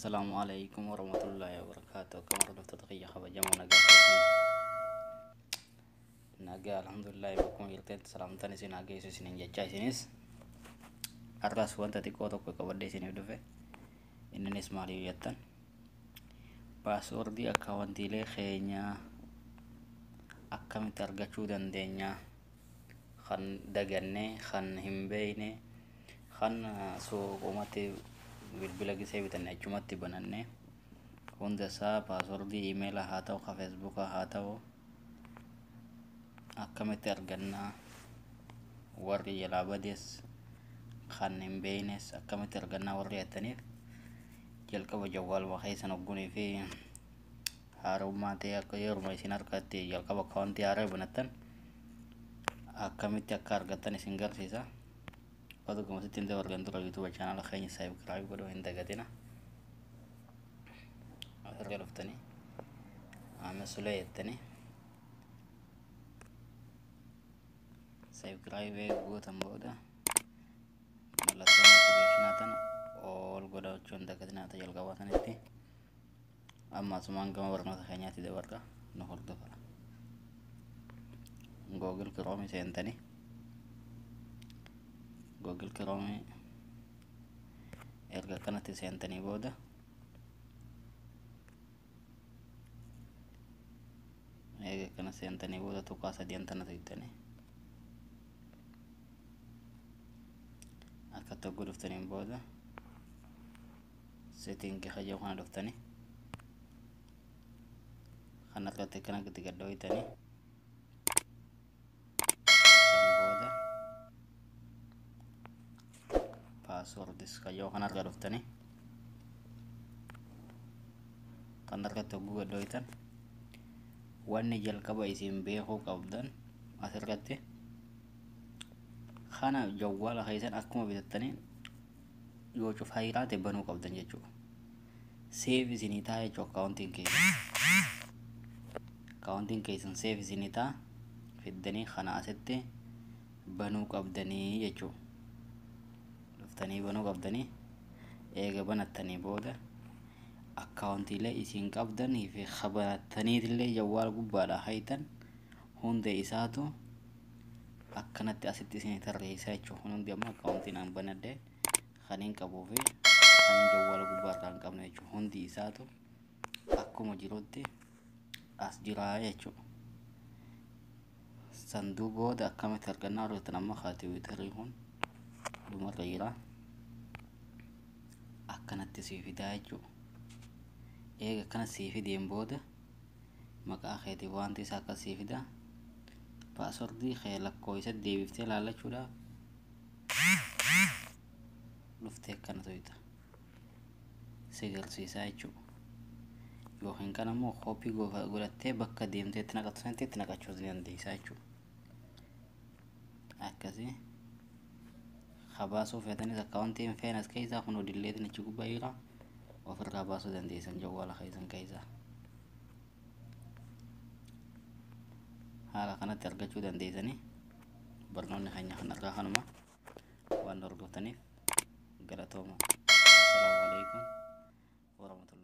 Assalaamu alaikum warahmatullaahi wabarakaatu. Akkam hordoftoota kiyya kabajamoo, nagaa keessan? Nagaa, alhamdulillahi. Bakkuma jirtetti salaamtaan isin haa geessu isiniin jechaa, isinis har'as wanta xiqqoo tokko qabadhee isiniif dhufe. Inninis maaliif jettan, passwordii akkaawwantiilee keenyaa akkamitti argachuu dandeenya, kan dagannee, kan hin beekne, kan suuqumatti bilbila gisee bitanne achumatti bananne, hunda isaa passwordii iimeela haa ta'u, ka Facebookaa haa ta'u, akkamitti argannaa, warri jalaa badees kan hin beeknes akkamitti argannaa warri jettaniif, jalqaba jawwaaluma keessan hoggunii fi haarummaa ta'e akka yeruma isin harkatti jalqaba akkaawwantii haaraa banattan akkamitti akka argattan isin garsiisa. Oduu gamasitti hin dabargan dura YouTube channel keenya subscribe godhuu hin dagatina. Asirra dhuftanii Amesulee jettanii subscribe gootan booda mallattoo notificationaa tana ol godhachuu hin dagatina ta jalqabaa sanitti. Amma asumaan gama barnoota keenyaatti dabarra, nu hordofa. Google Chrome seentanii, Google Chrome erga akkanatti seentanii booda, eega akkana seentanii booda, tuqaa sadiin tana tuqxanii akka tokko dhuftaniin booda setting kajoo kana dhuftanii kana irratti akkana gadi gadhooytanii, san booda passwords kajoo kana irra dhuftanii kan irratti hogguu gadhooytan, wanni jalqaba isin beekuu qabdan asirratti kana jawwaala keessan akkuma bitattanii yoo cufaa jiraate banuu qabdan jechuudha. Save isinii ta'a jechuudha akkaawuntiin keessan. Akkaawuntiin keessan save isinii ta'a, fiddanii kana asitti banuu qabdanii jechuudha. Dhuftanii banuu qabdanii, eega banattanii booda akkaawuntiilee isin qabdanii fi banattaniitillee jawwaala gubbaadhaa haytan hunda isaatu akkanatti asitti isinii tarreessa jechuudha. Kun hundi amma akkaawuntiin an banadhee kan hin qabuu fi kan jawwaala gubbaarraa hin qabne jechuudha. Hundi isaatu akkuma jirutti as jira jechuudha. Sanduu booda akkamitti argannaa argatan, amma kaa Twitterii kun dhumarra jira. Akkanatti sii fidaa jechuudha. Eega akkana sii fideen booda maqaa keetii wanti isaa akkas sii fidaa. Passwordii kee lakkoofsa deebiftee laallachuudhaaf dhuftee akkana tuqxa. Si garsiisaa jechuudha. Yookiin kan ammoo copy godhattee bakka deemtee itti naqattu sanatti itti naqachuu ni dandeessaa jechuudha. Akkasii habaasuu feetanis akkaawuntii hin feene as keessaa kun deletein achi gubbaa jira, ofirraa baasuu dandeessan jawwaala keessan keessaa. Haala kanatti argachuu dandeessanii. Barnoonni keenya kanarraa kanuma. Waan hordoftaniif galatooma. Assalaamu alaikum warahmatullahi.